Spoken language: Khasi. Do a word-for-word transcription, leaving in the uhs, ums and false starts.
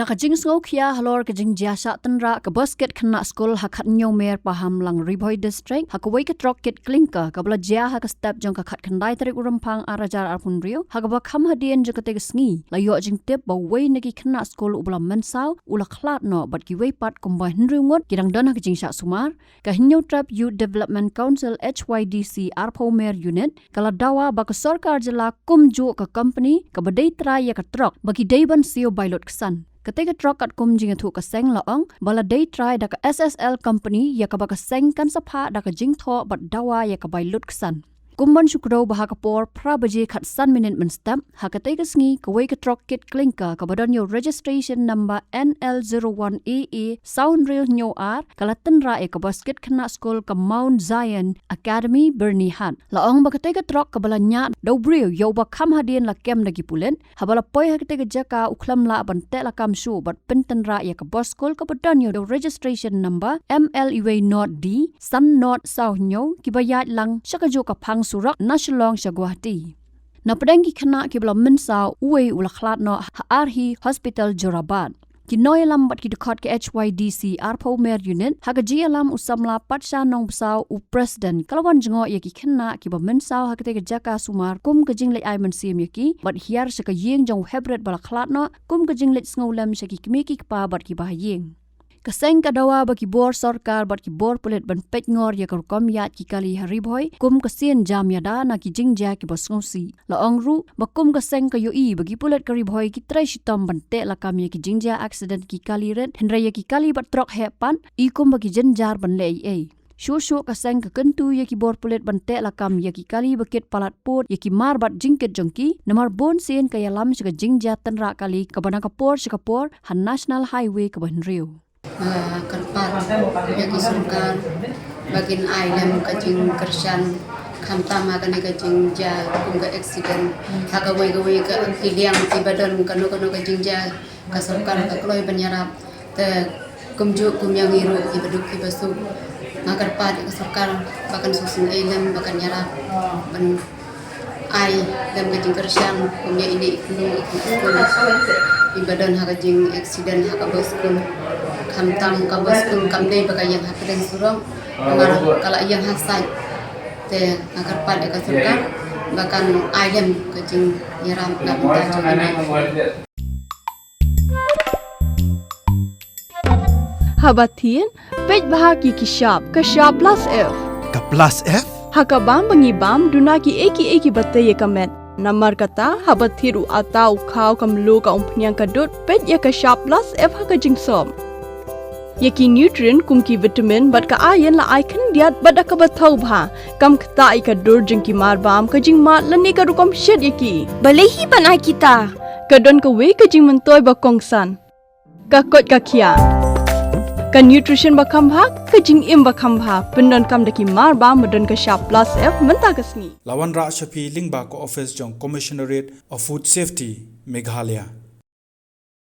Ka jingsngewkhia halor ka jingjia shah tynrah ka bus kit khynnah skul ha Khathynñiewmer Pahamlang, Ri Bhoi District, ha kawei ka trok kit klinker kaba la jia ha ka step jong ka khatkhyndai tarik u Rymphang ar hajar arphew hynriew, ha kaba kham hadien jong katei ka sngi la ïoh jingtip ba uwei na ki khynnah skul uba la mynsaw u la khlad noh bad kiwei pat kumba hynriew ngut ki dang don ha ka jingshah sumar. Ka Hynñiewtrep Youth Development Council, H Y D C, arphew mer unit ka la dawa ba ka sorkar jylla kumjuh ka company kaba dei trai ïa ka trok ba ki dei ban siew bai lut ksan. Katei ka trok katkum jingïathuh ka seng la ong ba la dei trai da ka S S L company ïa kaba ka seng kan sa phah da ka jingthoh bad dawa ïa ka bai lut ksan. Kum ban shu kdew ba ha ka por phra baje khatsan minit mynstep ha katei ka sngi, kawei ka trok kit klinker kaba don ïa u registration number N L zero one A A saw hynriew hynñiew ar ka la tynrah ïa ka bus kit khynnah skul ka Mount Zion Academy, Byrnihat. La ong ba katei ka trok kaba la ñiah da u briew ïa uba kham hadien la kem da ki pulit, haba la poi ha katei ka jaka u khlem lah ban teh lakam shuh bad pyntynrah ïa ka bus skul kaba don ïa u registration number M L uwei nought D san nought saw hynñiew, kiba ïaid lang sha kajuh ka phang surok na Shillong sha Guwahati. Na pdeng ki khynnah kiba la mynsaw, uwei u la khlad noh ha Arhi Hospital, Jorabat. Ki nongïalam bad ki dkhot ka H Y D C arphew mer unit, ha ka jingïalam u samla Patsha Nongbsap, u president, ka la wan jngoh ïa ki khynnah kiba mynsaw ha katei ka jaka sumar kum ka jingleit ai mynsiem ïa ki bad hiar sha ka ïing jong u heprit ba la khlad noh kum ka jingleit sngewlem sha ki kmie ki kpa bad kiba ha ïing. Ka seng ka dawa ba ki bor sorkar bad ki bor pulit ban peit ngor ïa ka rukom ïaid ki kali ha Ri Bhoi kum ka sien jam ïada na ki jingjia kiba sngewsih. La ong ruh ba kum ka seng ka ïohi ba ki pulit ka Ri Bhoi ki trei shitom ban teh lakam ïa ki jingjia accident ki kali rit, hynrei ïa ki kali bad trok heh pat i kum ba ki jynjar ban leh ei ei. Shuh shuh ka seng ka kyntu ïa ki bor pulit ban teh lakam ïa ki kali ba kit palat pud ïa ki mar bad jingkit jong ki, namar bun sien ka ïalam sha ka jingjia tynrah kali kaba na ka por sha ka por ha National Highway kaba hynriew. Ah, kyrpad ïa ki sorkar ba kin ai lem ka jingkyrshan, khamtam ha kane ka jingjia kum ka accident. Ha kawei kawei ka ki liang kiba don kano kano ka jingjia, ka sorkar ka kloi ban ïarap. Te kumjuh kum ïa ngi ruh kiba duk kiba suk, nga kyrpad ïa ka sorkar ba kan sngewsih lem, ba kan ïarap ban ai lem ka jingkyrshan kum ïa ine i khynnah skul iba don ha ka jing accident ha ka bus skul. Khamtam ka bus skul kam dei ba ka ïeng ha pdeng surok, namar ka la ïeng ha side. Te nga kyrpad ïa ka sorkar ba kan ai lem ka jingïarap na bynta jong ine. Haba thied, peit bha ki ki shap, ka shap plus F. Ka plus F? Ha ka bam ba ngi bam, duna kiei kiei kiba tei ïa ka met. Namar kata, haba thied u atta, u khaw, ka mluh, ka umphniang, ka dud, peit ïa ka shap plus F ha ka jingsop. Ïa ki nutrient kum ki vitamin bad ka iron la ai khyndiat bad da kaba thaw bha. Kam ktah ïa ka dur jong ki mar bam, ka jingmad lane ka rukom shet ïa ki. Balei hi ban ai kita? Ka don kawei ka jingmyntoi ba kongsan. Ka koit ka khiah. Ka nutrition ba kham bha, ka jingim ba kham bha. Pyndonkam da ki mar bam ba don ka shap plus F mynta ka sngi. La wanrah sha phi lyngba ka office jong Commissionerate of Food Safety, Meghalaya.